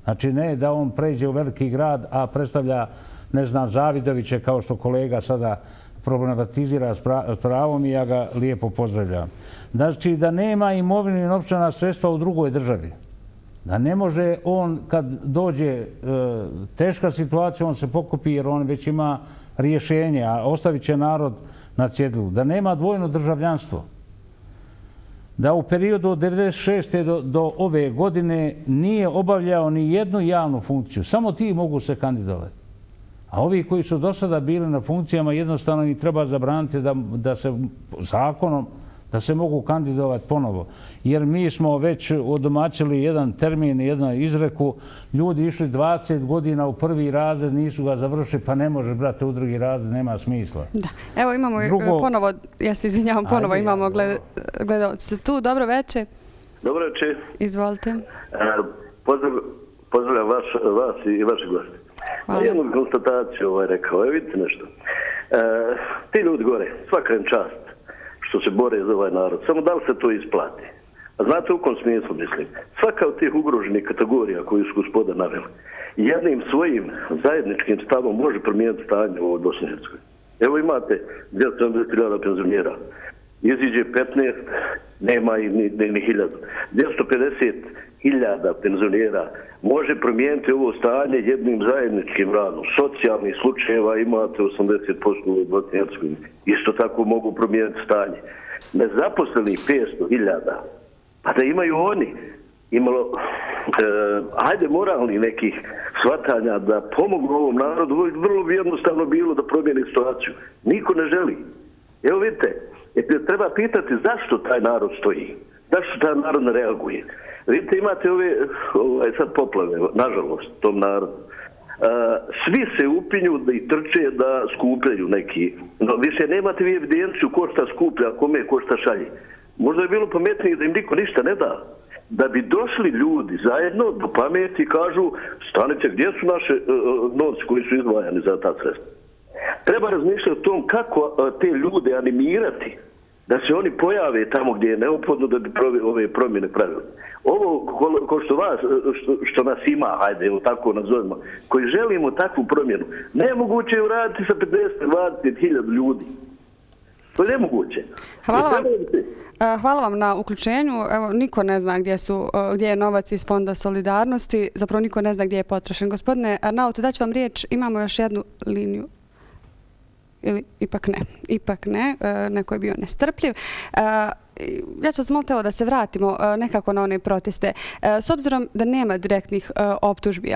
Znači ne da on pređe u veliki grad, a predstavlja, ne znam, Zavidoviće, kao što kolega sada problematizira s pravom i ja ga lijepo pozdravljam. Znači da nema imovine i novčana sredstva u drugoj državi. Da ne može on, kad dođe teška situacija, on se pokupi jer on već ima rješenje, a ostavit će narod na cjedilu. Da nema dvojno državljanstvo. Da u periodu od 1996. do ove godine nije obavljao ni jednu javnu funkciju. Samo ti mogu se kandidovati. A ovi koji su do sada bili na funkcijama jednostavno im treba zabraniti da se zakonom da se mogu kandidovati ponovo. Jer mi smo već odomaćili jedan termin, jednu izreku. Ljudi išli 20 godina u prvi razred, nisu ga završili, pa ne može, brate, u drugi razred, nema smisla. Da. Evo imamo ponovo, ja se izvinjavam, ponovo imamo gledalce tu. Dobro večer. Dobro večer. Izvolite. Pozdravljam vas i vaše goste. Jednu konstataciju rekao, vidite nešto. Ti ljudi gore, svaka im čast što se bore za ovaj narod. Samo da li se to isplati? A znate u kom smislu mislim? Svaka od tih ugroženih kategorija koju su gospoda naveli, jednim svojim zajedničkim stavom može promijeniti stanje u ovoj Bosni i Hercegovini. Evo imate 270.000 penzionera. Iziđe 15, nema ni 1000. 250.000 penzionera može promijeniti ovo stanje jednim zajedničkim radom. Socijalnih slučajeva imate 80% u Bosni i Hercegovini. Isto tako mogu promijeniti stanje. Nezaposlenih 500.000, pa da imaju oni imalo, hajde moralnih nekih shvatanja da pomogu ovom narodu, vrlo bi jednostavno bilo da promijeni situaciju. Niko ne želi. Evo vidite, treba pitati zašto taj narod stoji. Zašto taj narod ne reaguje. Vidite, imate ove sad poplave, nažalost, tom narodu. Svi se upinju da i trče da skupljaju neki. No, više nemate vi evidenciju ko šta skuplja, kome ko šta šalje. Možda je bilo pametnije da im niko ništa ne da. Da bi došli ljudi zajedno do pameti i kažu stanite gdje su naše novci koji su izdvajani za ta sredstva. Treba razmišljati o tom kako te ljude animirati da se oni pojave tamo gdje je neophodno da bi ove promjene pravili. Ovo ko što nas ima, hajde, evo tako nazovimo, koji želimo takvu promjenu, nemoguće je uraditi sa 50-20.000 ljudi. To je nemoguće. Hvala vam na uključenju. Evo, niko ne zna gdje je novac iz Fonda solidarnosti, zapravo niko ne zna gdje je potrošen. Gospodine Arnaut, daću vam riječ, imamo još jednu liniju. Ili ipak ne, neko je bio nestrpljiv. Ja ću vas moliti da se vratimo nekako na one proteste. S obzirom da nema direktnih optužbi,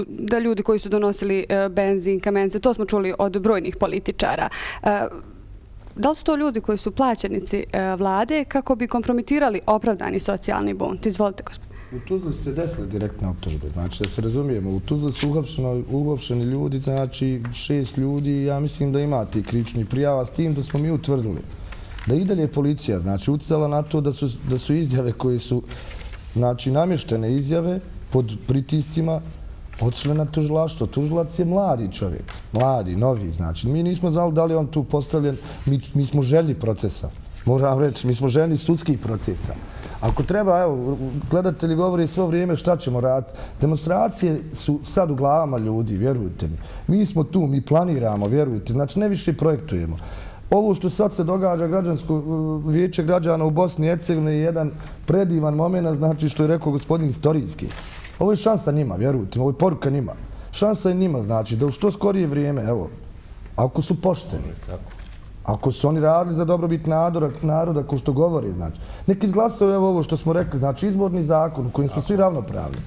da ljudi koji su donosili benzin, kamence, to smo čuli od brojnih političara. Da li su to ljudi koji su plaćenici vlade kako bi kompromitirali opravdani socijalni bunt? Izvolite, gospodine. U Tuzli se desile direktne optužbe, znači da se razumijemo, u Tuzli su uhapšeni ljudi, znači 6 ljudi, ja mislim da ima ti krivičnih prijava, s tim da smo mi utvrdili da i dalje policija, znači utjecala na to da su izjave koje su, znači namještene izjave pod pritiscima otišle na tužilaštvo. Tužilac je mladi čovjek, mladi, novi, znači mi nismo znali da li je on tu postavljen, mi smo željni procesa, moram reći, mi smo željni sudskih procesa. Ako treba, evo, gledatelji govore svo vrijeme šta ćemo raditi. Demonstracije su sad u glavama ljudi, vjerujte mi. Mi smo tu, mi planiramo, vjerujte. Znači, ne više projektujemo. Ovo što sad se događa, Građansko vijeće građana u Bosni i Hercegovini je jedan predivan moment, znači što je rekao gospodin istorijski. Ovo je šansa njima, vjerujte mi, ovo je poruka njima. Šansa je njima, znači, da u što skorije vrijeme, evo, ako su pošteni, ako su oni radili za dobrobit naroda, ko što govori, znači. Neki izglasaju, evo ovo što smo rekli, znači izborni zakon u kojem smo svi ravnopravni.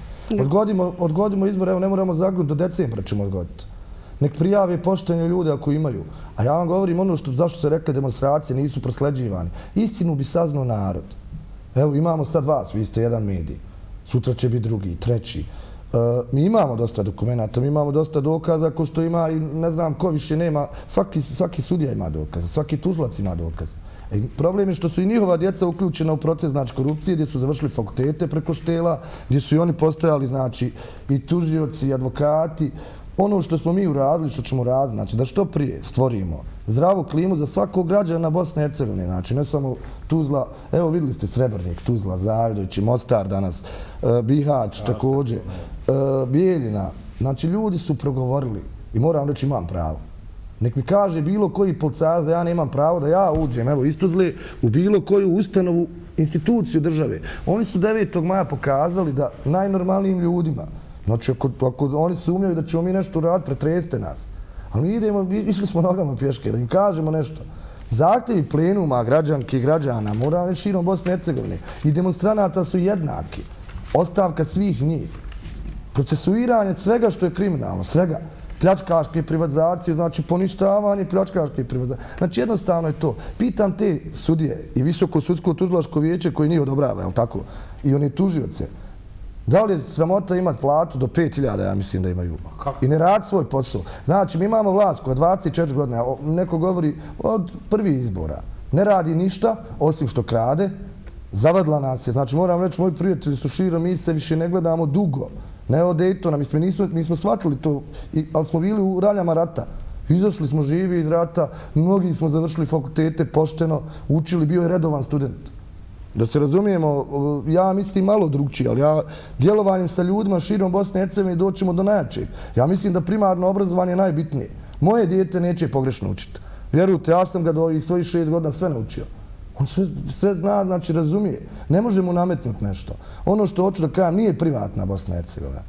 Odgodimo izbor, evo ne moramo zagnuti, do decembra ćemo odgoditi. Nek prijave poštene ljude ako imaju. A ja vam govorim ono zašto se rekli demonstracije nisu prosleđivani. Istinu bi saznao narod. Evo imamo sad vas, vi ste jedan medij. Sutra će biti drugi, treći. Mi imamo dosta dokumenta, mi imamo dosta dokaza, ko što ima i ne znam ko više nema, svaki sudija ima dokaze, svaki tužilac ima dokaze. Problem je što su i njihova djeca uključena u proces, znači, korupcije, gdje su završili fakultete preko štela, gdje su i oni postajali, znači, i tužioci, i advokati. ono što smo mi uradili, što ćemo raditi, znači da što prije stvorimo zdravu klimu za svakog građana Bosne i Hercegovine, znači ne samo Tuzla, evo vidjeli ste Srebrnik, Tuzla, Zavidović, Mostar danas, Bihać također, Bijeljina, znači ljudi su progovorili i moram reći imam pravo. Nek mi kaže bilo koji policajac da ja nemam pravo da ja uđem, evo iz Tuzle, u bilo koju ustanovu, instituciju države. Oni su 9. maja pokazali da najnormalnijim ljudima, znači ako oni sumnjaju da ćemo mi nešto uraditi, pretreste nas. Ali mi idemo, išli smo nogama pješke, da im kažemo nešto. Zahtjevi plenuma građanki i građana, moram reći širom Bosne i Hercegovine, i demonstranata su jednaki. Ostavka svih njih. Procesuiranje svega što je kriminalno, svega. Pljačkaške privatizacije, znači poništavanje pljačkaške privatizacije. Znači jednostavno je to. Pitam te sudije i Visoko sudsko tužilačko vijeće koji nije odobrava, jel tako? I oni tužioce. Da li je sramota imati platu do 5.000, ja mislim da imaju. I ne radi svoj posao. Znači, mi imamo vlast koja 24 godina, neko govori od prvih izbora, ne radi ništa, osim što krade, zavadila nas je. Znači, moram reći, moji prijatelji su širom, mi se više ne gledamo dugo. Ne od Daytona, mi smo shvatili to, ali smo bili u raljama rata. Izašli smo živi iz rata, mnogi smo završili fakultete pošteno, učili, bio je redovan student. Da se razumijemo, ja mislim malo drugčije, ali ja djelovanjem sa ljudima širom Bosne i Hercegovine doćemo do najjačeg. Ja mislim da primarno obrazovanje je najbitnije. Moje dijete neće pogrešno učiti. Vjerujte, ja sam ga do ovih svojih 6 godina sve naučio. On sve zna, znači razumije. Ne može mu nametnuti nešto. Ono što hoću da kažem, nije privatna Bosna i Hercegovina.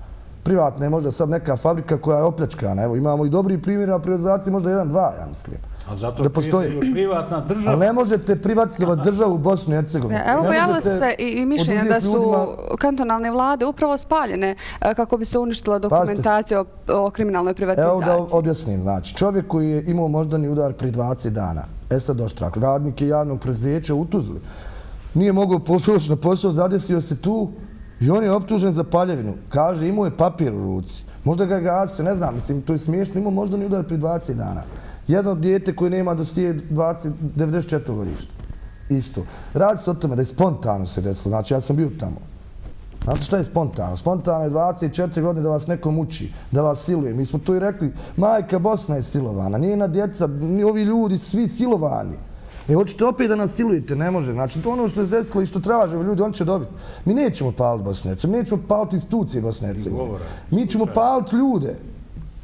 Privatna je možda sad neka fabrika koja je opljačkana. Evo, imamo i dobri primjera privatizacije, možda 1-2, ja mislim. A zato je privatna država. Ali ne možete privatizovati državu u Bosni i Hercegovini. Evo pojavilo se i mišljenje da su kantonalne vlade upravo spaljene kako bi se uništila dokumentacija o kriminalnoj privatizaciji. Evo da objasnim. Znači, čovjek koji je imao moždani udar prije 20 dana, Esad Oštrak, radnik je javnog preduzeća u Tuzli, nije mogao pošloći na posao, zadesio se tu i on je optužen za paljevinu. Kaže, imao je papir u ruci. Možda ga je gasio, ne znam, mislim, to je smiješno, imao moždani udar prije 20 dana. Jedno dijete koje nema dosije 94. godište. Isto. Radi se o tome da je spontano se desilo. Znači, ja sam bio tamo. Znate šta je spontano? Spontano je 24 godine da vas neko muči, da vas siluje. Mi smo to i rekli, majka Bosna je silovana, njena djeca, ovi ljudi, svi silovani. Hoćete opet da nas silujete? Ne može. Znači, to ono što je desilo i što traže ljudi, on će dobiti. Mi nećemo paliti Bosnu i Hercegovinu, mi nećemo paliti institucije Bosne i Hercegovine. Mi ćemo paliti ljude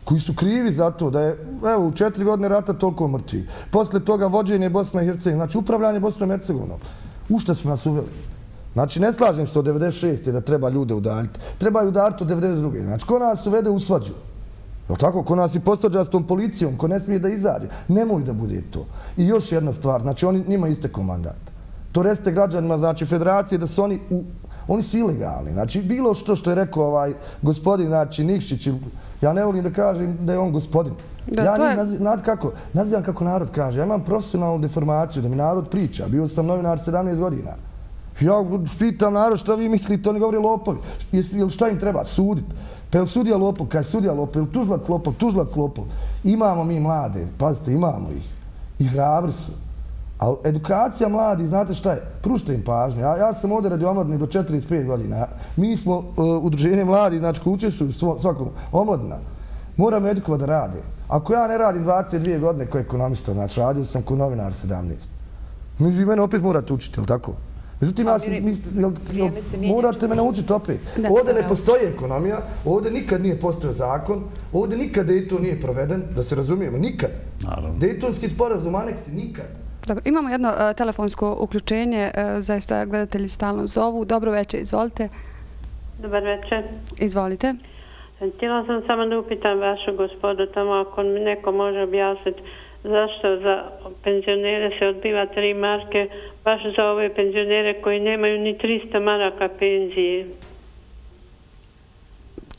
koji su krivi za to da je, evo, u 4 godine rata toliko mrtvi. Posle toga vođenje Bosne i Hercegovine, znači upravljanje Bosnom i Hercegovinom. U šta su nas uveli? Znači, ne slažem se od 96. da treba ljude udaljiti. Treba udariti od 92. Znači, ko nas uvede u svađu? Je li tako? Ko nas i posvađa s tom policijom, ko ne smije da izađe? Nemoj da bude to. I još jedna stvar, znači, njima istekao mandat. To recite građanima, znači, federacije, da su oni su ilegalni. Znači, bilo što je rekao gospodin, znači, Nikšić, ja ne volim da kažem da je on gospodin. Ja nazivam kako narod kaže. Ja imam profesionalnu deformaciju da mi narod priča. Bio sam novinar 17 godina. Ja pitam narod šta vi mislite, oni govori lopovi. Šta im treba? Sudit. Pa je li sudija lopov? Kaj je sudija lopov? Je li tužilac lopov? Tužilac lopov? Imamo mi mlade, pazite, imamo ih. I hrabri su. Ali edukacija mladih, znate šta je? Pružite im pažnju. Ja sam ovdje radi omladine do 45 godina. Mi smo udruženje mladih, znači koji učestvuju svakom omladina. Moram edukovati da rade. Ako ja ne radim 22 godine kao ekonomista, znači radio sam kao novinar 17. Vi mene opet morate učiti, je li tako? Međutim, morate me naučiti opet. Ovdje ne postoji ekonomija, ovdje nikad nije postojao zakon, ovdje nikad Dayton nije proveden, da se razumijemo, nikad. Daytonski sporazum, aneksi, nikad. Dobro, imamo jedno telefonsko uključenje, zaista gledatelji stalno zovu. Dobro večer, izvolite. Dobar večer. Izvolite. Htjela sam samo da upitam vašu gospodu tamo ako mi neko može objasniti zašto za penzionere se odbiva 3 marke, baš za ove penzionere koji nemaju ni 300 maraka penzije.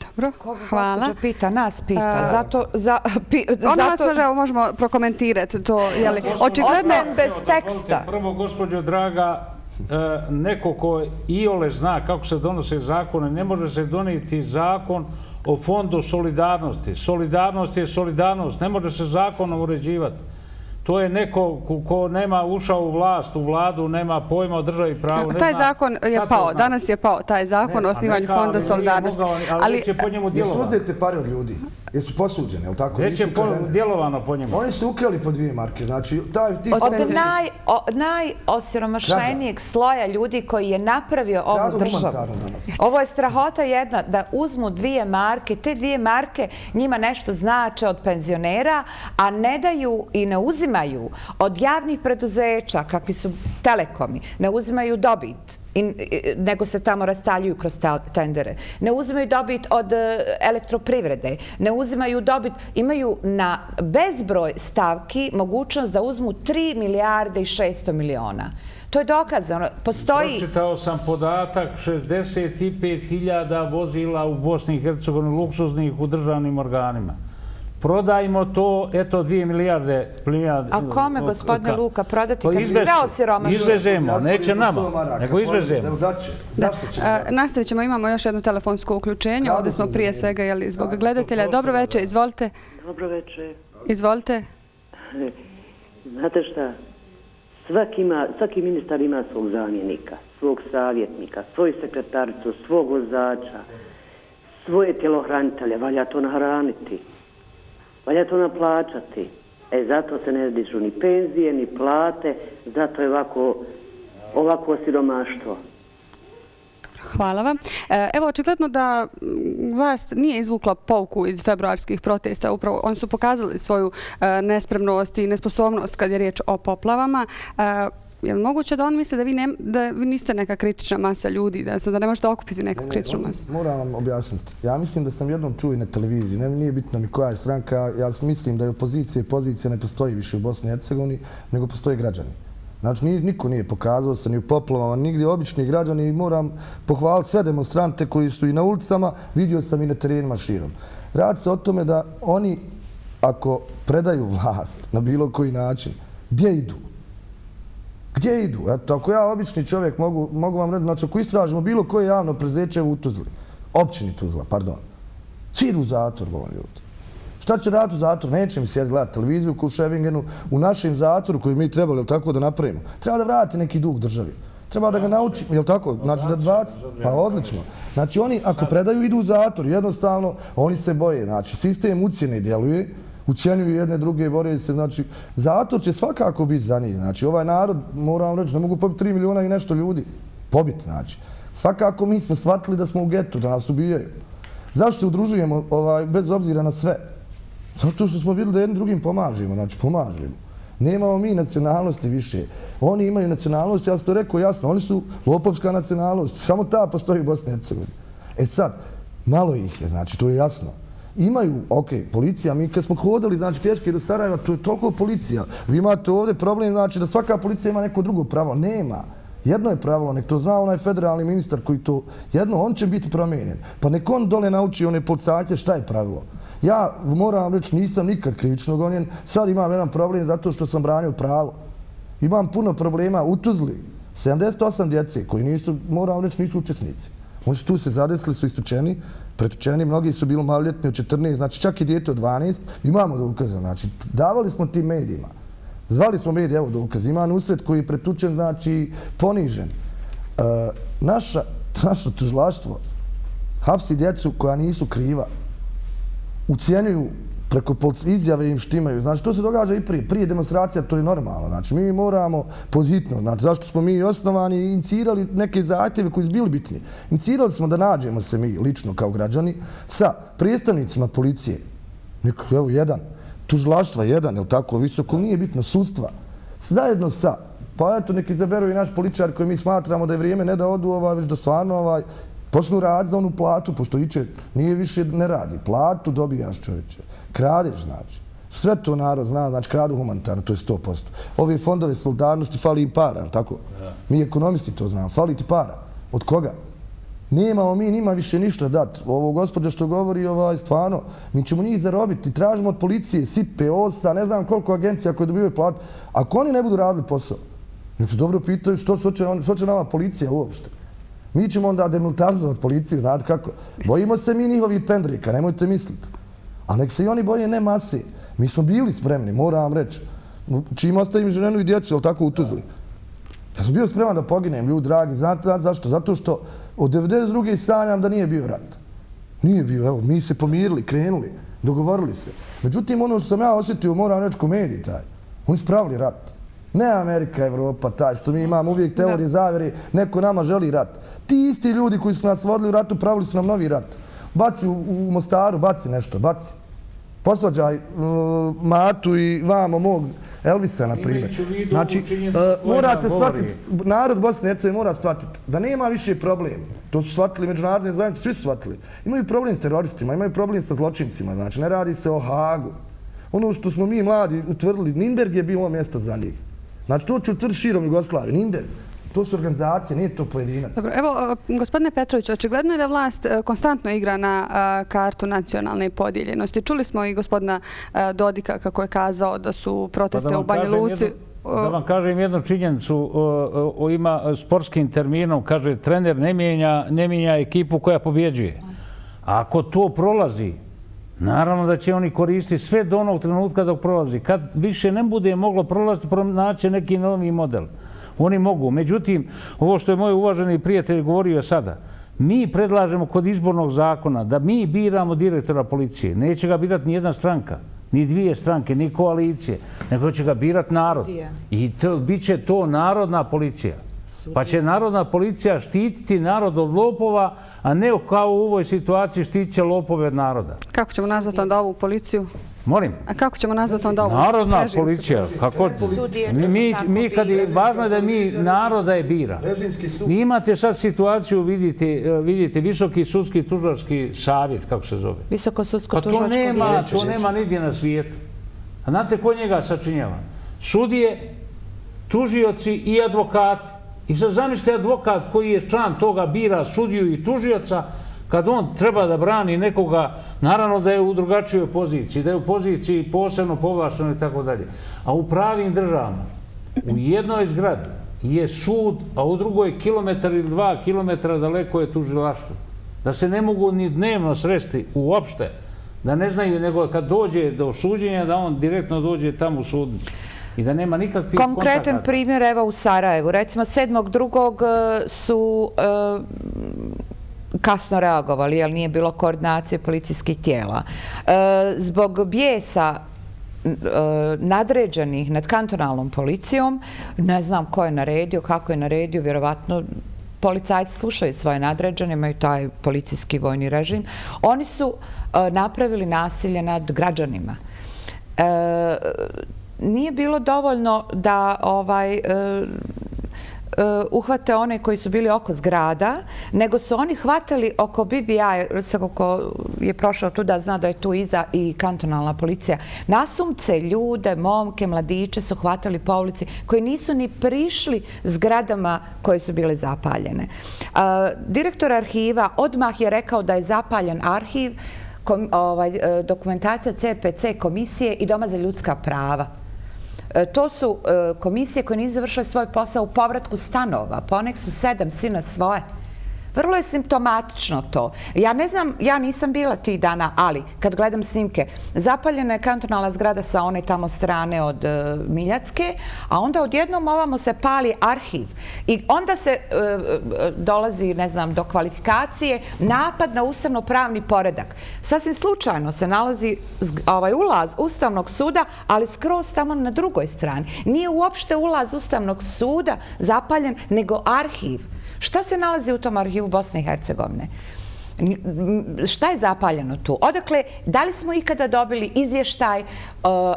Dobro, hvala. Gospođa pita, nas pita. Ono vas možemo prokomentirati to, jeli? Očigledno bez teksta. Prvo, gospođo draga, neko ko iole zna kako se donose zakone, ne može se donijeti zakon o fondu solidarnosti. Solidarnost je solidarnost, ne može se zakonom uređivati. To je neko ko nema ušao u vlast, u vladu, nema pojma o državi i pravu. Taj zakon je pao, danas je pao taj zakon o osnivanju fonda solidarnosti. Ali će po njemu djelovati. Ne uzete pare od ljudi. Jesu posuđene, jel tako? Već je djelovano po njima. Oni su ukrali po 2 marke, znači Od najosiromašenijeg sloja ljudi koji je napravio ovu državu. Ovo je strahota jedna da uzmu 2 marke, te 2 marke njima nešto znače od penzionera, a ne daju i ne uzimaju od javnih preduzeća, kakvi su telekomi, ne uzimaju dobit, nego se tamo rastaljuju kroz tendere. Ne uzimaju dobit od elektroprivrede, ne uzimaju dobit, imaju na bezbroj stavki mogućnost da uzmu 3 milijarde i 600 miliona. To je dokazano. Postoji... Pročitao sam podatak 65.000 vozila u Bosni i Hercegovini, luksuznih u državnim organima. Prodajmo to, eto 2 milijarde. A kome, gospodine Luka, prodati kad sve osiromašuje? Izvezemo, neće nama, nego izvezemo. Nastavit ćemo, imamo još jedno telefonsko uključenje. Ovdje smo prije svega zbog gledatelja. Dobro večer, izvolite. Dobro večer. Izvolite. Znate šta? Svaki ministar ima svog zamjenika, svog savjetnika, svoju sekretaricu, svog vozača, svoje tjelohranitelje. Valja to nahraniti. Valja to naplaćati. Zato se ne dižu ni penzije, ni plate, zato je ovako siromaštvo. Hvala vam. Evo, očigledno da vlast nije izvukla pouku iz februarskih protesta. Upravo oni su pokazali svoju nespremnost i nesposobnost kad je riječ o poplavama. Je li moguće da on misle da vi niste neka kritična masa ljudi, da ne možete okupiti neku kritičnu masu? Moram vam objasniti. Ja mislim da sam jednom čuo na televiziji, nije bitno mi koja je stranka, ja mislim da je opozicija i pozicija ne postoji više u Bosni i Hercegovini, nego postoje građani. Znači, niko nije pokazao se ni u poplavama, nigdje obični građani, i moram pohvaliti sve demonstrante koji su i na ulicama, vidio sam i na terenima širom. Radi se o tome da oni, ako predaju vlast na bilo koji način, gdje idu? Gdje idu? Eto, ako ja, obični čovjek, mogu vam reći, znači, ako istražimo bilo koje javno preduzeće u Tuzli, općini Tuzla, pardon, svi idu u zatvor, volim ljudi. Šta će raditi u zatvoru? Neće mi sjeti gledati televiziju u Ševingenu, u našem zatvoru koji mi trebali, jel tako, da napravimo. Treba da vrati neki dug državi. Treba da ga naučimo, jel tako? Znači da 20... Pa odlično. Znači oni, ako predaju, idu u zatvor. Jednostavno, oni se boje. Znači, sistem ucjene djeluje, ucjenjuju jedne druge, bore se. Znači, zatvor će svakako biti za njih. Znači, ovaj narod, moram reći, ne mogu pobiti 3 miliona i nešto ljudi. Pobiti, znači. Svakako mi smo shvatili da smo u getu, da nas ubijaju. Zašto se udružujemo bez obzira na sve? Zato što smo vidjeli da jednim drugim pomažemo, znači pomažemo. Nemamo mi nacionalnosti više. Oni imaju nacionalnost, ja sam to rekao jasno, oni su lopovska nacionalnost, samo ta postoji u Bosni i Hercegovini. Sad, malo ih je, znači, to je jasno. Imaju, policija, mi kad smo hodali, znači, pješke do Sarajeva, to je toliko policija. Vi imate ovdje problem, znači, da svaka policija ima neko drugo pravilo. Nema. Jedno je pravilo, nek to zna onaj federalni ministar koji to, jedno, on će biti promijenjen. Pa nek on dole nauči one policajce šta je pravilo. Ja moram reći, nisam nikad krivično gonjen. Sad imam jedan problem zato što sam branio pravo. Imam puno problema u Tuzli. 78 djece koji nisu, moram reći, nisu učesnici. Oni su tu se zadesili, su istučeni, pretučeni, mnogi su bili maloljetni od 14, znači čak i dijete od 12. Imamo dokaza, znači davali smo tim medijima. Zvali smo medije, evo dokaz. Ima Nusret koji je pretučen, znači ponižen. Naše tužilaštvo hapsi djecu koja nisu kriva. Ucijenjuju preko izjave im štimaju. Znači, to se događa i prije demonstracija, to je normalno. Znači, mi moramo podhitno. Znači, zašto smo mi osnovani i inicirali neke zahtjeve koji su bili bitni. Inicirali smo da nađemo se mi, lično kao građani, sa predstavnicima policije. Evo, jedan. Tužilaštva, jedan, jel tako, visoko, nije bitno, sudstva. Zajedno sa, pa eto, neki izaberu i naš političar koji mi smatramo da je vrijeme ne da odu već da stvarno počnu raditi za onu platu, pošto nije više ne radi. Platu dobijaš, čovječe. Kradeš, znači. Sve to narod zna, znači kradu humanitarno, to je 100%. Ove fondove solidarnosti fali im para, jel tako? Mi ekonomisti to znamo, fali ti para. Od koga? Nemamo mi njima više ništa dati. Ovo gospođa što govori, stvarno, mi ćemo njih zarobiti. Tražimo od policije, SIP-e, OSA, ne znam koliko agencija koje dobivaju platu. Ako oni ne budu radili posao, nek se dobro pitaju što će nama policija uopšte. Mi ćemo onda demilitarizovati policiju, znate kako? Bojimo se mi njihovih pendrika, nemojte misliti. A nek se i oni boje ne mase. Mi smo bili spremni, moram vam reći. Čim ostavim ženu i djecu, jel tako, u Tuzli? Ja sam bio spreman da poginem, ljudi dragi. Znate zašto? Zato što od 92. sanjam da nije bio rat. Nije bio, evo, mi se pomirili, krenuli, dogovorili se. Međutim, ono što sam ja osjetio, moram reći komediji taj. Oni spravili rat. Ne Amerika, Evropa, taj što mi imamo uvijek teorije zavere, neko nama želi rat. Ti isti ljudi koji su nas vodili u ratu, pravili su nam novi rat. Baci u Mostaru, baci nešto, baci. Posvađaj Matu i vamo mog Elvisa, na primjer. Znači, morate shvatiti, narod Bosne i Hercegovine mora shvatiti da nema više problema. To su shvatili međunarodne zajednice, svi su shvatili. Imaju problem s teroristima, imaju problem sa zločincima, znači ne radi se o Hagu. Ono što smo mi mladi utvrdili, Nürnberg je bilo mjesto za njih. Znači, to će utvrditi širom Jugoslavije, Nürnberg. To su organizacije, nije to pojedinac. Dobro, evo, gospodine Petrović, očigledno je da vlast konstantno igra na kartu nacionalne podijeljenosti. Čuli smo i gospodina Dodika kako je kazao da su proteste u Banja Luci. Da vam kažem jednu činjenicu, ima sportskim terminom, kaže trener ne mijenja ekipu koja pobjeđuje. A ako to prolazi, naravno da će oni koristiti sve do onog trenutka dok prolazi. Kad više ne bude moglo prolaziti, pronaći neki novi model. Oni mogu. Međutim, ovo što je moj uvaženi prijatelj govorio sada, mi predlažemo kod izbornog zakona da mi biramo direktora policije. Neće ga birati ni jedna stranka, ni dvije stranke, ni koalicije, nego će ga birati narod. I bit će to narodna policija. Pa će narodna policija štititi narod od lopova, a ne kao u ovoj situaciji štitit će lopove od naroda. Kako ćemo nazvati onda ovu policiju? Molim? A kako ćemo nazvati onda ovu? Narodna policija. Mi kad je važno je da mi naroda je bira. Vi imate sad situaciju, vidite, Visoki sudski tužilački savjet, kako se zove. Visoko sudsko tužilačko vijeće. To nema nigdje na svijetu. A znate ko njega sačinjava? Sudije, tužioci i advokati. I sad zamislite advokat koji je član toga bira sudiju i tužioca, kad on treba da brani nekoga, naravno da je u drugačijoj poziciji, da je u poziciji posebno povlašteno i tako dalje. A u pravim državama, u jednoj zgradi je sud, a u drugoj kilometar ili 2 kilometra daleko je tužilaštvo. Da se ne mogu ni dnevno sresti uopšte, da ne znaju, nego kad dođe do suđenja, da on direktno dođe tamo u sudnicu. I da nema nikakvih kontakata. Konkretan primjer, evo u Sarajevu. Recimo, 7.2. su kasno reagovali, jer nije bilo koordinacije policijskih tijela. Zbog bijesa nadređenih nad kantonalnom policijom, ne znam ko je naredio, kako je naredio, vjerovatno policajci slušaju svoje nadređene, imaju taj policijski vojni režim. Oni su napravili nasilje nad građanima. Nije bilo dovoljno da uhvate one koji su bili oko zgrada, nego su oni hvatali oko BBI, kako je prošao tu da zna da je tu iza i kantonalna policija. Nasumce, ljude, momke, mladiće su hvatali po ulici koji nisu ni prišli zgradama koje su bile zapaljene. Direktor arhiva odmah je rekao da je zapaljen arhiv, dokumentacija CPC komisije i Doma za ljudska prava. To su komisije koje nisu završile svoj posao u povratku stanova. Ponek su 7, svi na svoje. Vrlo je simptomatično to. Ja ne znam, ja nisam bila tih dana, ali kad gledam snimke, zapaljena je kantonalna zgrada sa one tamo strane od Miljacke, a onda odjednom ovamo se pali arhiv. I onda se dolazi, ne znam, do kvalifikacije, napad na ustavno-pravni poredak. Sasvim slučajno se nalazi ulaz Ustavnog suda, ali skroz tamo na drugoj strani. Nije uopšte ulaz Ustavnog suda zapaljen, nego arhiv. Šta se nalazi u tom arhivu Bosne i Hercegovine? Šta je zapaljeno tu? Odakle, da li smo ikada dobili izvještaj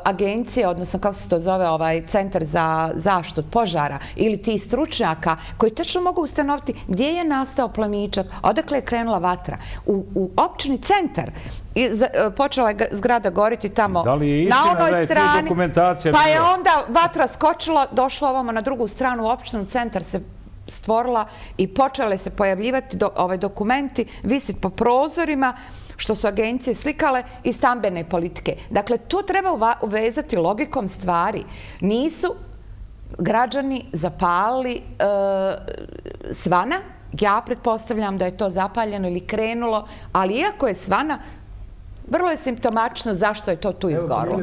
agencije, odnosno kako se to zove, centar za zaštitu od požara ili ti stručnjaka koji tačno mogu ustanoviti gdje je nastao plamičak, odakle je krenula vatra? U općini Centar počela je zgrada goriti tamo na onoj strani, pa je onda vatra skočila, došla ovamo na drugu stranu, u općinu Centar se stvorila i počele se pojavljivati dokumenti, visiti po prozorima, što su agencije slikale i stambene politike. Dakle, to treba uvezati logikom stvari. Nisu građani zapalili svana, ja pretpostavljam da je to zapaljeno ili krenulo, ali iako je svana, vrlo je simptomatično zašto je to tu izgorilo.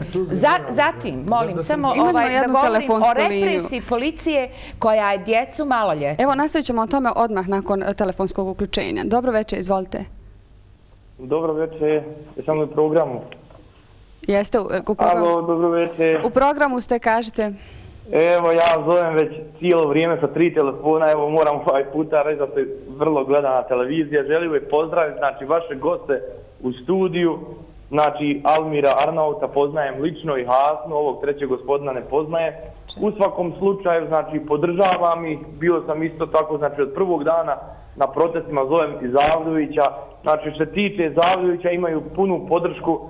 Zatim, molim, samo da govorim o represiji policije koja je djecu maloljetna. Evo, nastavit ćemo o tome odmah nakon telefonskog uključenja. Dobro večer, izvolite. Dobro večer, jesam li u programu? Jeste u programu? Alo, dobro večer. U programu ste, kažete. Evo, ja zovem već cijelo vrijeme sa 3 telefona, evo moram ovaj puta reći da se vrlo gledana televizija. Želim je pozdraviti, znači, vaše goste u studiju, znači, Almira Arnauta poznajem lično i Hasnu, ovog trećeg gospodina ne poznaje. U svakom slučaju, znači, podržavam ih, bio sam isto tako, znači, od prvog dana na protestima, zovem i Zavljovića. Znači, što se tiče Zavljovića, imaju punu podršku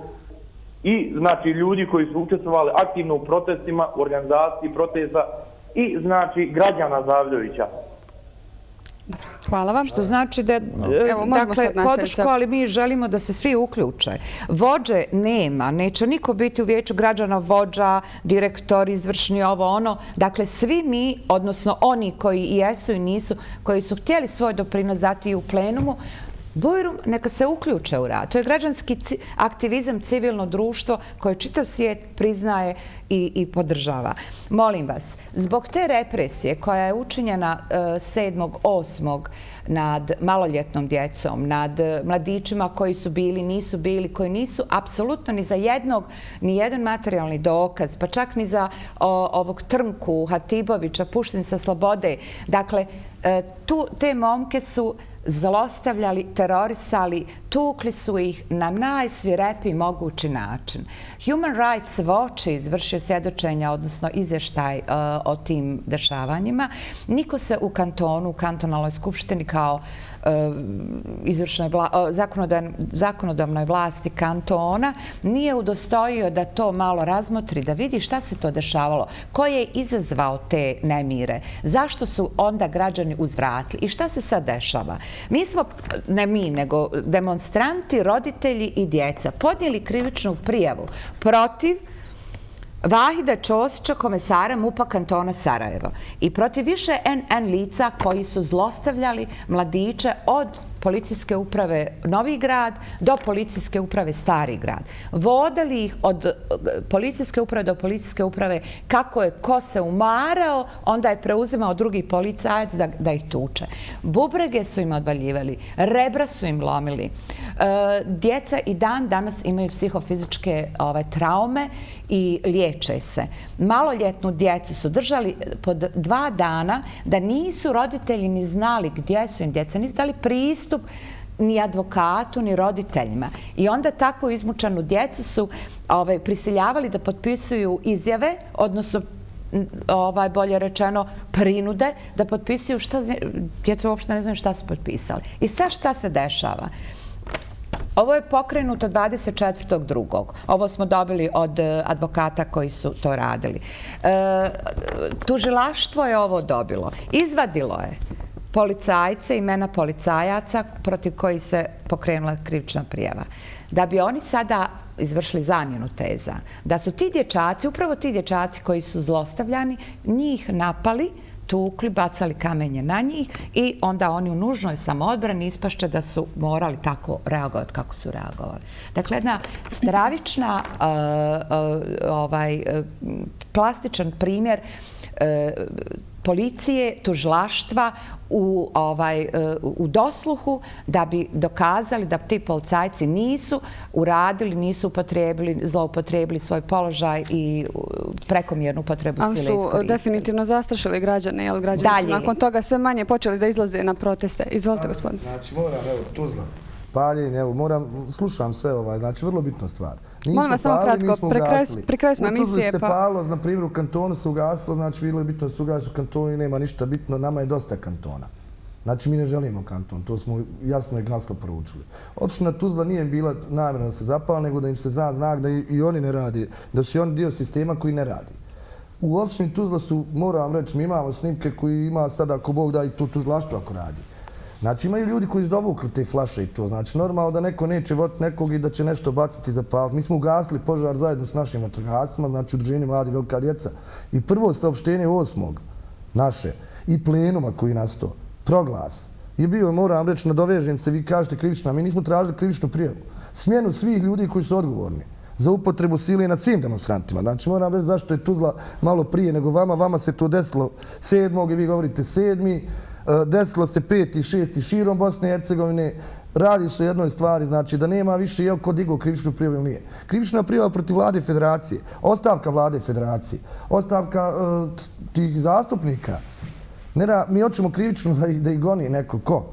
i znači ljudi koji su učestvovali aktivno u protestima, u organizaciji protesta i znači građana Zavljovića. Hvala vam. Što znači da, dakle, podršku, ali mi želimo da se svi uključe. Vođe nema, neće niko biti u vijeću građana vođa, direktor, izvršni, ovo, ono. Dakle, svi mi, odnosno oni koji i jesu i nisu, koji su htjeli svoj doprinos dati i u plenumu, Bujrum neka se uključe u rad. To je građanski aktivizam, civilno društvo koje čitav svijet priznaje i podržava. Molim vas, zbog te represije koja je učinjena 7.8. nad maloljetnom djecom, nad mladićima koji su bili, nisu bili, koji nisu apsolutno ni za ni jedan materijalni dokaz, pa čak ni za ovog Trnku, Hatibovića, pušten sa slobode. Dakle, te momke su zlostavljali, terorisali, tukli su ih na najsvirepiji mogući način. Human Rights Watch je izvršio svjedočenja, odnosno izvještaj o tim dešavanjima. Niko se u kantonu, u kantonalnoj skupštini kao zakonodavnoj vlasti kantona nije udostojio da to malo razmotri, da vidi šta se to dešavalo, ko je izazvao te nemire, zašto su onda građani uzvratili i šta se sad dešava. Mi smo, ne mi, nego demonstranti, roditelji i djeca podnijeli krivičnu prijavu protiv Vahida Ćosića, komesara MUP-a kantona Sarajevo, i protiv više NN lica koji su zlostavljali mladiće od policijske uprave Novi Grad do policijske uprave Stari Grad. Vodili ih od policijske uprave do policijske uprave kako je ko se umarao, onda je preuzimao drugi policajac da ih tuče. Bubrege su im odvaljivali, rebra su im lomili. Djeca i dan danas imaju psihofizičke traume i liječe se. Maloljetnu djecu su držali pod 2 dana da nisu roditelji ni znali gdje su im djeca, nisu dali pristup ni advokatu, ni roditeljima. I onda takvu izmučanu djecu su prisiljavali da potpisuju izjave, odnosno bolje rečeno prinude, da potpisuju što djeca uopšte ne znaju šta su potpisali. I sad šta se dešava? Ovo je pokrenuto 24.2. Ovo smo dobili od advokata koji su to radili. Tužilaštvo je ovo dobilo. Izvadilo je policajce, imena policajaca protiv kojih se pokrenula krivična prijava. Da bi oni sada izvršili zamjenu teza. Da su ti dječaci, upravo ti dječaci koji su zlostavljani, njih napali, tukli, bacali kamenje na njih i onda oni u nužnoj samoodbrani ispašće da su morali tako reagovati kako su reagovali. Dakle, jedna stravična, plastičan primjer policije, tužilaštva u dosluhu da bi dokazali da ti policajci nisu uradili, nisu zloupotrijebili svoj položaj i prekomjernu upotrebu sile iskoristili. Ali su definitivno zastrašili građane, jer građani su nakon toga sve manje počeli da izlaze na proteste. Izvolite, gospodine. Znači, moram, evo, Tuzla, paljenje, evo, slušam sve znači, vrlo bitna stvar. Molim vas samo kratko, pri kraju smo emisije. U Tuzli se palo, na primjer u kantonu se ugasilo, znači bilo je bitno da se ugasi u kantonu i nema ništa bitno, nama je dosta kantona. Znači mi ne želimo kanton, to smo jasno i glasno poručili. Opština Tuzla nije bila namjerna da se zapala, nego da im se zna znak da i oni ne radi, da su i oni dio sistema koji ne radi. U opštini Tuzla su, moram reći, mi imamo snimke koji ima sada, ako Bog da, i to tužilaštvo ako radi. Znači imaju ljudi koji dovukli te flaše i to. Znači normalno da neko neće voditi nekog i da će nešto baciti za palut. Mi smo ugasili požar zajedno s našim vatrogascima, znači Udruženje Mladi Velika djeca. I prvo saopštenje 8. naše i plenuma koji nastao, proglas, je bio, moram reći, nadovežen se, vi kažete krivična, mi nismo tražili krivičnu prijavu. Smjenu svih ljudi koji su odgovorni za upotrebu sile nad svim demonstrantima. Znači moram reći zašto je Tuzla malo prije nego vama se to desilo 7. i vi govorite 7. Desilo se 5. i 6. širom Bosne i Hercegovine. radi se o jednoj stvari, znači da nema više je ko digao krivičnu prijavu ili nije. Krivična prijava protiv vlade federacije, ostavka vlade federacije, ostavka tih zastupnika. Mi hoćemo krivično da ih goni neko. Ko?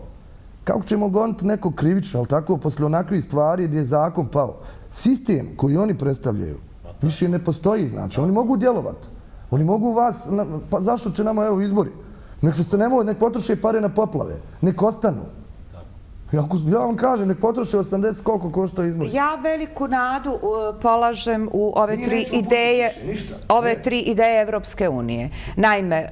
Kako ćemo goniti neko krivično, ali tako, posle onakvih stvari gdje je zakon pao? Sistem koji oni predstavljaju više ne postoji, znači. Oni mogu djelovati. Oni mogu vas, pa zašto će nama evo izbori? Nek potroše pare na poplave, nek ostanu. Ja vam kažem, nek potroše 80 koliko košta izbor. Ja veliku nadu polažem u ove tri ideje Evropske unije. Naime,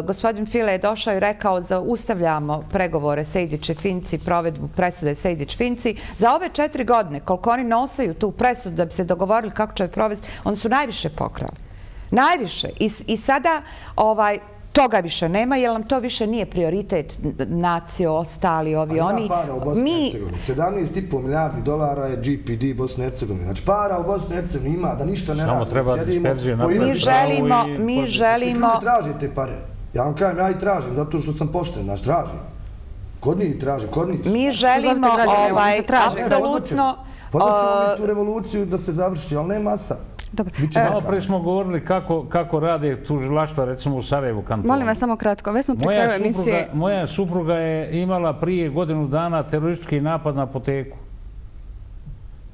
gospodin File je došao i rekao zaustavljamo pregovore Sejdić-Finci, provedbu presude Sejdić-Finci. Za ove 4 godine, koliko oni nosaju tu presudu da bi se dogovorili kako će je provesti, oni su najviše pokrali. Najviše. I sada toga više nema, jer nam to više nije prioritet nacije, ostali, ovi, oni. Ima para u Bosni i Hercegovini. 17,5 milijardi dolara je GPD Bosne i Hercegovine. Znači para u Bosni i Hercegovini ima, da ništa ne radi. Samo treba disperziju napraviti. Mi želimo... Znači, tražite pare. Ja vam kažem, ja i tražim, zato što sam pošten, znači tražim. Kod njih tražim, kod njih. Mi želimo, apsolutno... Pozvat ćemo mi tu revoluciju da se završi, ali ne masa. Malo pre smo govorili kako rade tužilaštva, recimo u Sarajevu kantonu. Molim vas samo kratko, već smo pri kraju emisije. Moja supruga je imala prije godinu dana teroristički napad na apoteku.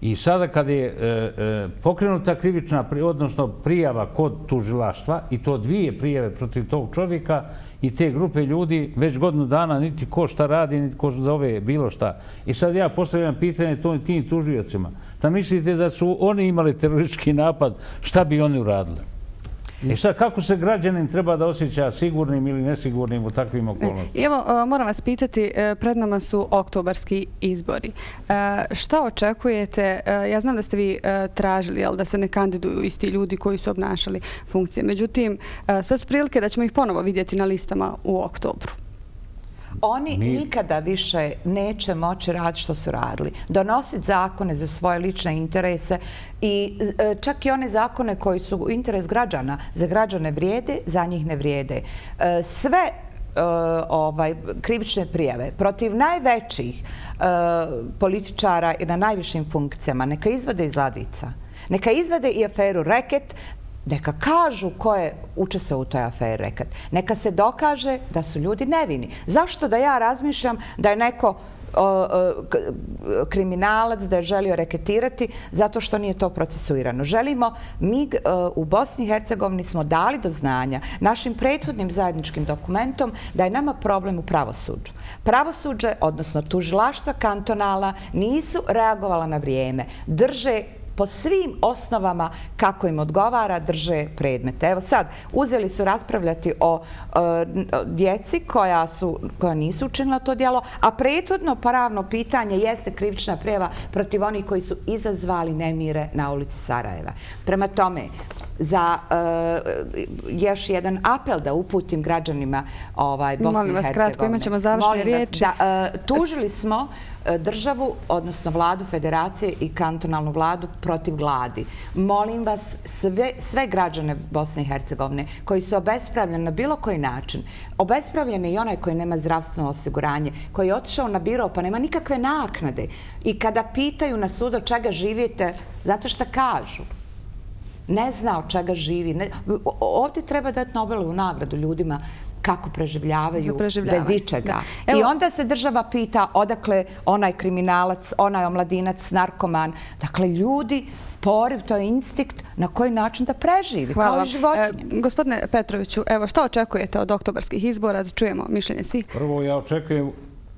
I sada kad je pokrenuta krivična, odnosno prijava kod tužilaštva, i to 2 prijave protiv tog čovjeka i te grupe ljudi, već godinu dana niti ko šta radi, niti ko zove bilo šta. I sad ja postavljam pitanje tim tužiocima. Da mislite da su oni imali teroristički napad, šta bi oni uradili? I sad kako se građanin treba da osjeća sigurnim ili nesigurnim u takvim okolnostima? Evo, moram vas pitati, pred nama su oktobarski izbori. Šta očekujete? Ja znam da ste vi tražili da se ne kandiduju isti ljudi koji su obnašali funkcije. Međutim, sve su prilike da ćemo ih ponovo vidjeti na listama u oktobru. Oni nikada više neće moći raditi što su radili. Donositi zakone za svoje lične interese i čak i one zakone koji su u interes građana, za građane vrijede, za njih ne vrijede. Sve krivične prijave protiv najvećih političara i na najvišim funkcijama neka izvade iz ladica. Neka izvade i aferu Reket, neka kažu ko je učestvovao u toj aferi Reket. Neka se dokaže da su ljudi nevini. Zašto da ja razmišljam da je neko kriminalac, da je želio reketirati, zato što nije to procesuirano. Želimo, mi u Bosni i Hercegovini smo dali do znanja našim prethodnim zajedničkim dokumentom da je nama problem u pravosuđu. Pravosuđe, odnosno tužilaštva kantonala, nisu reagovala na vrijeme. Drže po svim osnovama kako im odgovara, drže predmete. Evo sad, uzeli su raspravljati o djeci koja nisu učinila to djelo, a prethodno pravno pitanje jeste krivična prijava protiv onih koji su izazvali nemire na ulici Sarajeva. Prema tome, za još jedan apel da uputim građanima Bosne i Hercegovine. Molim vas kratko, imat ćemo završne riječi. Tužili smo državu, odnosno vladu federacije i kantonalnu vladu protiv vladi. Molim vas, sve građane Bosne i Hercegovine koji su obespravljeni na bilo koji način, obespravljen je i onaj koji nema zdravstveno osiguranje, koji je otišao na biro pa nema nikakve naknade. I kada pitaju na sudu od čega živite, zato što kažu. Ne zna od čega živi. Ovdje treba dati Nobelovu nagradu ljudima kako preživljavaju bez ičega. I onda se država pita odakle onaj kriminalac, onaj omladinac, narkoman. Dakle, ljudi, poriv, to je instinkt na koji način da preživi, kao i životinje. Gospodine Petroviću, evo što očekujete od oktobarskih izbora, da čujemo mišljenje svih? Prvo, ja očekujem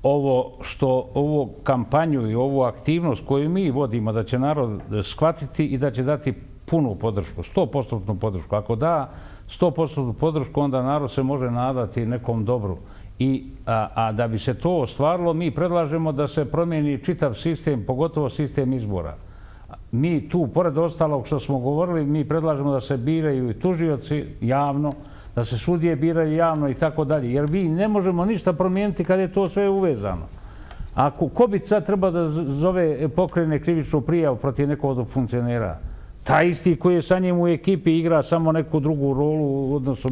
ovu kampanju i ovu aktivnost koju mi vodimo, da će narod shvatiti i da će dati punu podršku, 100% podršku. Ako da 100% podršku, onda narod se može nadati nekom dobru. A da bi se to ostvarilo, mi predlažemo da se promijeni čitav sistem, pogotovo sistem izbora. Mi tu, pored ostalog što smo govorili, mi predlažemo da se biraju i tužioci javno, da se sudije biraju javno i tako dalje. Jer vi ne možemo ništa promijeniti kad je to sve uvezano. Ko bi sad treba da zove pokrene krivičnu prijavu protiv nekog od funkcionera? Taj isti koji je sa njim u ekipi igra samo neku drugu rolu u odnosu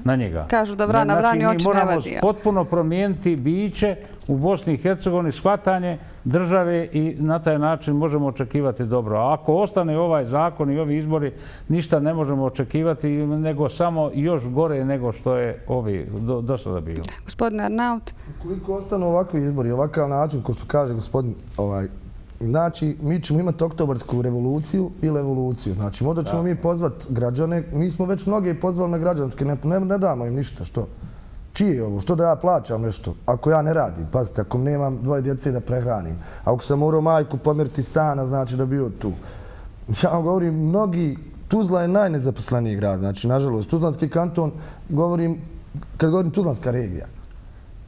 na njega. Kažu da vrana vrani oči ne vadi. Mi moramo potpuno promijeniti biće u Bosni i Hercegovini, shvatanje države i na taj način možemo očekivati dobro. A ako ostane ovaj zakon i ovi izbori, ništa ne možemo očekivati, nego samo još gore nego što je ovi do sada bilo. Gospodine Arnaut. Koliko ostanu ovakvi izbori, ovakav način, ko što kaže gospodin, znači mi ćemo imati oktobarsku revoluciju ili evoluciju. Znači možda ćemo mi pozvati građane, mi smo već mnoge pozvali na građanske, ne damo im ništa, što? Čije je ovo? Što da ja plaćam nešto? Ako ja ne radim, pazite, ako nemam 2 djece da prehranim, ako sam morao majku pomjeriti stana, znači da bio tu. Ja vam govorim, Tuzla je najnezaposleniji grad, znači nažalost, Tuzlanski kanton, kad govorim Tuzlanska regija,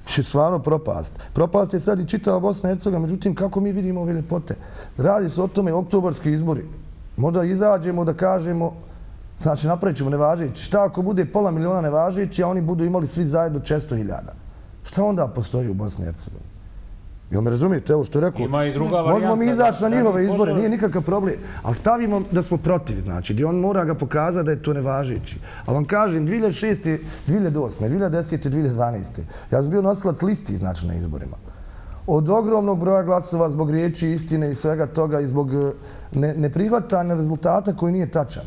će stvarno propast. Propast je sad i čitava Bosna i Hercegovina, međutim, kako mi vidimo ove ljepote? Radi se o tome, oktobarski izbori. Možda izađemo da kažemo, znači napravit ćemo nevažeći. Šta ako bude 500 miliona nevažeći, a oni budu imali svi zajedno 400.000? Šta onda postoji u Bosni i Hercegovini? Jel me razumijete? Evo što je rekao, možemo mi izaći na njihove izbore, nije nikakav problem, ali stavimo da smo protiv, znači, gdje on mora ga pokazati da je to nevažeći. Ali vam kažem, 2006. 2008. 2010. 2012. ja sam bio nosilac listi, znači, na izborima. Od ogromnog broja glasova zbog riječi, istine i svega toga i zbog neprihvatanja rezultata koji nije tačan.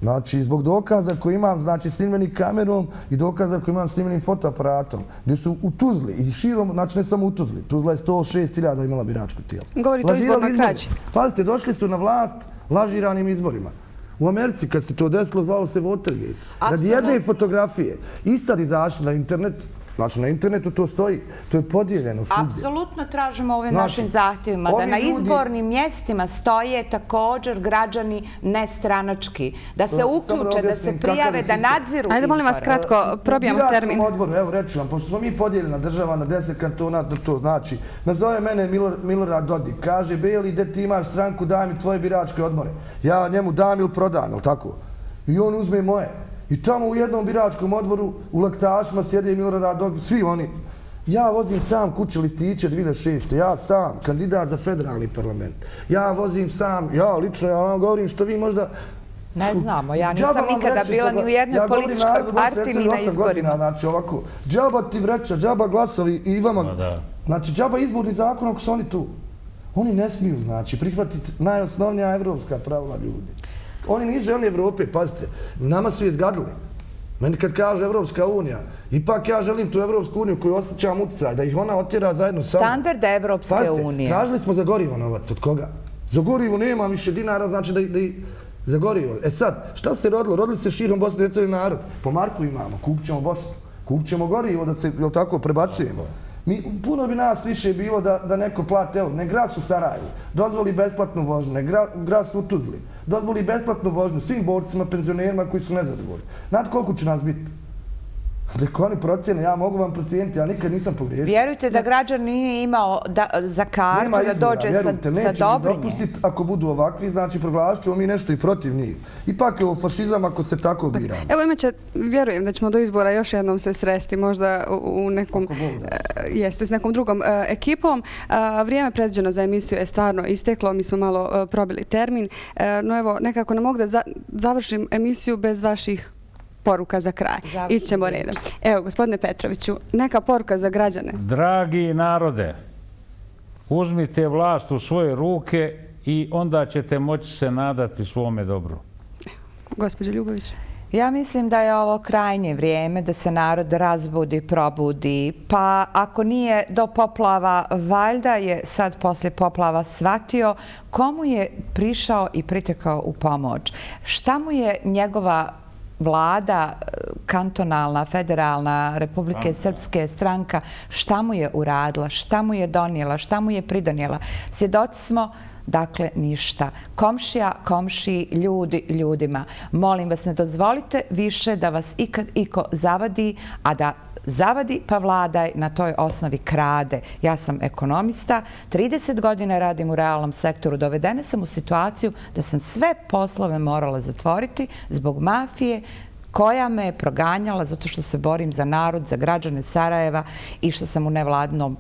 Znači, zbog dokaza koji imam, znači, snimljenim kamerom i dokaza koji imam snimljenim fotoaparatom, gdje su u Tuzli i širom, znači ne samo u Tuzli, Tuzla je 106.000 imala biračko tijelo. Govorite o izbornoj krađi. Pazite, došli su na vlast lažiranim izborima. U Americi, kad se to desilo, zvalo se Watergate. Radi jedne fotografije. I sad izašli na internet, znači na internetu to stoji, to je podijeljeno svugdje. Apsolutno tražimo ovim našim zahtjevima da na izbornim mjestima stoje također građani nestranački, da se uključe, da se prijave, da nadziru izbore. Ajde, molim vas, kratko, probijamo termin. Evo, reću vam, pošto smo mi podijeljena država na 10 kantona, to znači, nazove mene Milorad Dodik, kaže, Beli, gdje ti imaš stranku, daj mi tvoje biračke odmore. Ja njemu dam ili prodam, ili tako? I on uzme moje. I tamo u jednom biračkom odboru, u Laktašima sjede Milorad Dodik, svi oni. Ja vozim sam kuće listiće 2006. Ja sam, kandidat za federalni parlament. Ja vozim sam, ja lično, ja vam govorim što vi možda... Ne znamo, ja nisam nikada bila ni u jednoj političkoj partiji ni na izborima. Znači ovako, džaba ti vreća, džaba glasovi i vama... Znači džaba izborni zakon ako su oni tu. Oni ne smiju, znači, prihvatiti najosnovnija evropska pravila ljudi. Oni nisu želi Evrope, pazite, nama su je zgadili. Meni kad kaže Evropska unija, ipak ja želim tu Evropsku uniju koju osjećam utjecaj, da ih ona otjera zajedno sa mnom. Standarde Evropske unije. Tražili smo za gorivo novac, od koga? Za gorivo nema više dinara, znači da ih za gorivo. E sad, šta se rodilo? Rodili se širom Bosne i Hercegovine narod. Po marku imamo, kupit ćemo Bosnu, kupit ćemo gorivo da se, jel tako, prebacujemo. Puno bi nas više bilo da neko plate, evo, ne gras u Sarajevu, dozvoli besplatnu vožnju, ne gras u Tuzli, dozvoli besplatnu vožnju svim borcima, penzionerima koji su nezadovoljni. Znate koliko će nas biti? Dok oni procjene, ja mogu vam procijeniti, ja nikad nisam pogriješio. Vjerujte da građan nije imao za kartu da dođe sa dobrinje. Neće mi dopustiti ako budu ovakvi, znači proglasit ćemo mi nešto i protiv njih. Ipak je ovo fašizam ako se tako biramo. Evo imaće, vjerujem da ćemo do izbora još jednom se sresti, možda u nekom, jeste, s nekom drugom ekipom. Vrijeme predviđeno za emisiju je stvarno isteklo, mi smo malo probili termin, no evo nekako ne mogu da završim emisiju bez vaših poruka za kraj. Ićemo redom. Evo, gospodine Petroviću, neka poruka za građane. Dragi narode, uzmite vlast u svoje ruke i onda ćete moći se nadati svome dobru. Gospođo Ljubović. Ja mislim da je ovo krajnje vrijeme da se narod razbudi, probudi. Pa ako nije do poplava, valjda je sad poslije poplava shvatio komu je prišao i pritekao u pomoć. Šta mu je njegova vlada, kantonalna, federalna, Republike Srpske stranka, šta mu je uradila, šta mu je donijela, šta mu je pridonijela. Svjedoci smo, dakle, ništa. Komšija, komšiji, ljudi, ljudima. Molim vas, ne dozvolite više da vas ikad iko zavadi, a da zavadi pa vladaj na toj osnovi krade. Ja sam ekonomista, 30 godina radim u realnom sektoru, dovedena sam u situaciju da sam sve poslove morala zatvoriti zbog mafije koja me je proganjala zato što se borim za narod, za građane Sarajeva i što sam u nevladnom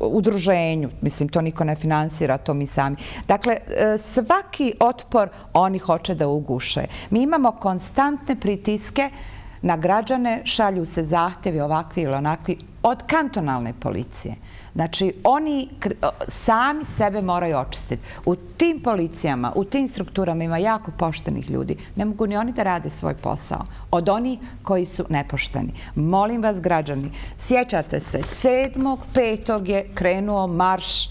udruženju. Mislim, to niko ne finansira, to mi sami. Dakle, svaki otpor oni hoće da uguše. Mi imamo konstantne pritiske na građane, šalju se zahtjevi ovakvi ili onakvi od kantonalne policije. Znači, oni sami sebe moraju očistiti. U tim policijama, u tim strukturama ima jako poštenih ljudi. Ne mogu ni oni da rade svoj posao od onih koji su nepošteni. Molim vas, građani, sjećate se, 7.5. je krenuo marš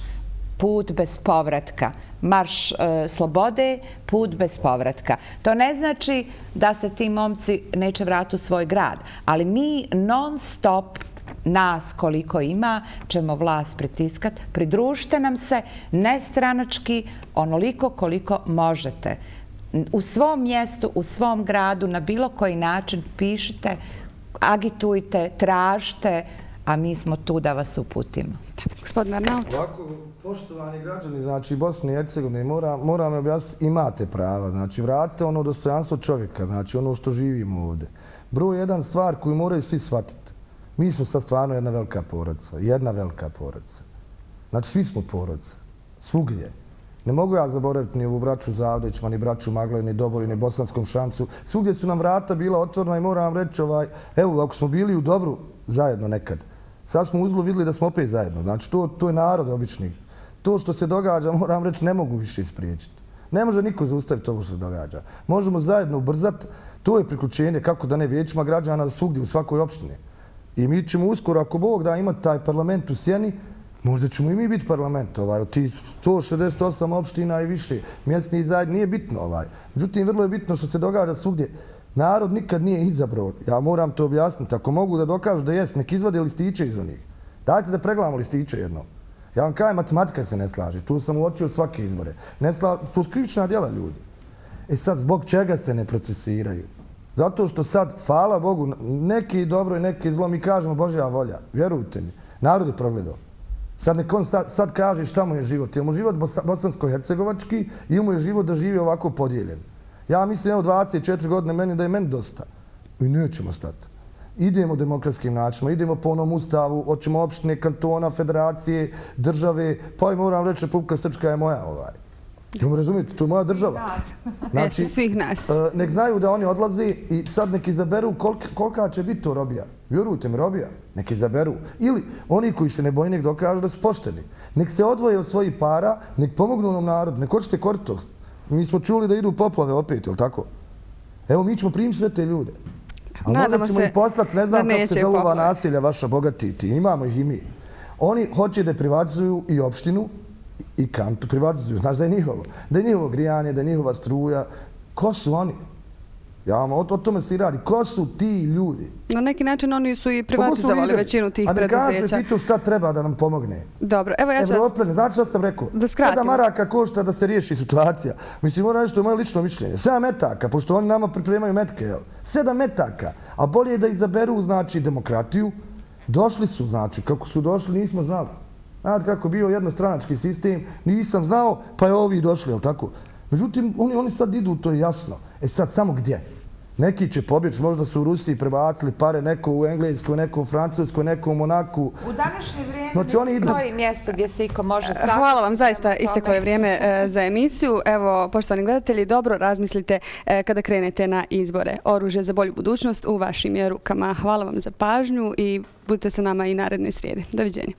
Put bez povratka. Marš slobode, put bez povratka. To ne znači da se ti momci neće vratiti u svoj grad, ali mi non stop, nas koliko ima, ćemo vlast pritiskat. Pridružite nam se nestranački onoliko koliko možete. U svom mjestu, u svom gradu, na bilo koji način pišite, agitujte, tražite, a mi smo tu da vas uputimo. Gospodin Arnaut. Ovako, poštovani građani, znači Bosne i Hercegovine, moram objasniti, imate prava. Znači, vratite ono dostojanstvo čovjeka, znači ono što živimo ovdje. Broj jedan stvar koju moraju svi shvatiti. Mi smo sad stvarno jedna velika porodica. Jedna velika porodica. Znači, svi smo porodica. Svugdje. Ne mogu ja zaboraviti ni ovu braću Zavdovićima, ni braću Maglaju, ni Dobori, ni Bosanskom Šamcu. Svugdje su nam vrata bila otvorena i moram reći, evo, ako smo bili u dobru zajedno nekad, sad smo u zlu vidjeli da smo opet zajedno. Znači, to je narod obični. To što se događa, moram reći, ne mogu više ispriječiti. Ne može niko zaustaviti ovo što se događa. Možemo zajedno ubrzati. To je priključenje, kako da ne, vijećima građana svugdje u svakoj opštini. I mi ćemo uskoro, ako Bog da, imati taj parlament u Sjeni, možda ćemo i mi biti parlament. Od tih 168 opština i više mjesnih zajedno, nije bitno. Međutim, vrlo je bitno što se događa svugdje. Narod nikad nije izabrao. Ja moram to objasniti. Ako mogu da dokažu da jest, nek izvade listiće iz onih. Dajte da pregledamo listiće jednom. Ja vam kažem, matematika se ne slaže. Tu sam uočio svake izbore. To su krivična djela ljudi. Sad, zbog čega se ne procesiraju? Zato što sad, hvala Bogu, neki dobro i neki zlo, mi kažemo Božja volja. Vjerujte mi, narod je progledao. Sad nek on sad kaže šta mu je život. Je mu život bosansko-hercegovački ili mu je život da živi ovako podijeljen. Ja mislim, evo 24 godine, da je meni dosta. I nećemo stati. Idemo demokratskim načinom, idemo po onom ustavu, hoćemo opštine, kantona, federacije, države, pa i moram reći, Republika Srpska je moja Jel razumijete, to je moja država. Znači, svih nas. Nek znaju da oni odlaze i sad nek izaberu kolika će biti to robija. Vjerujte mi, robija. Nek izaberu. Ili oni koji se ne boji, nek dokažu da su pošteni. Nek se odvoje od svojih para, nek pomognu onom narodu, nek hoćete korito. Mi smo čuli da idu poplave opet, jel tako? Evo, mi ćemo primiti sve te ljude. Ali možda ćemo ih poslati, ne znam kako se zove ova nasilja vaša bogatiti. Imamo ih i mi. Oni hoće da privatizuju i opštinu, i kantu privatizuju. Znaš da je njihovo. Da je njihovo grijanje, da je njihova struja. Ko su oni? Ja vam o tome se i radi. Ko su ti ljudi? Na neki način oni su i privatizovali većinu tih preduzeća. Amerikanac me pitao šta treba da nam pomogne. Dobro, evo ja ću vas... Evropljani, znači što sam rekao? Da skratim. 7 maraka košta da se riješi situacija. Mislim, moram nešto moje lično mišljenje. 7 metaka, pošto oni nama pripremaju metke, jel? 7 metaka. A bolje je da izaberu, znači, demokratiju. Došli su, znači, kako su došli, nismo znali. Znate kako bio jednostranački sistem, nisam znao, pa je ovi došli, jel tako? Međutim, oni sad idu, to je jasno. Sad, samo gdje? Neki će pobjeći, možda su u Rusiji prebacili pare, neko u Engleskoj, neko u Francuskoj, neko u Monaku. U današnje vrijeme ne stoji mjesto gdje se iko može sakriti. Hvala vam, zaista isteklo je vrijeme za emisiju. Evo, poštovani gledatelji, dobro razmislite kada krenete na izbore. Oružje za bolju budućnost u vašim je rukama. Hvala vam za pažnju i budite sa nama i naredne srijede. Doviđenja.